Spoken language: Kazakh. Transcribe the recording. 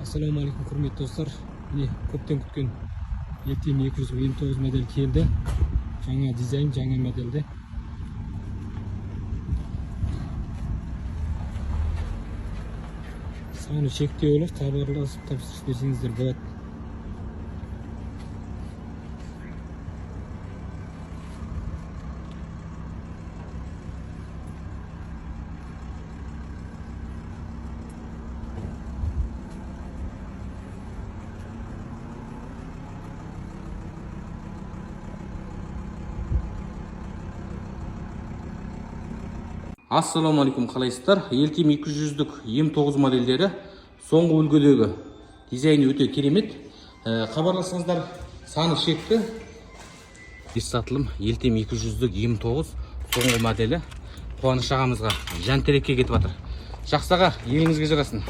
Ассалаумағалейкум, құрметті достар! Міне, көптен күткен LTM 209 модель келді. Жаңа дизайн, жаңа модельде. Саны шектеулі, хабарласып, тапсырыс берсеңіздер болады. Ассалаумағалейкум, қалайсыздар? LTM 200-дік М9 модельдері, соңғы үлгідегі, дизайны өте керемет. Хабарласыңыздар, саны шекті. Бес сатылым LTM 200-дік М9 соңғы моделі Қуаныш ағамызға, Жәнтерекке кетіп жатыр. Жақсы аға, еліңізге жарасын.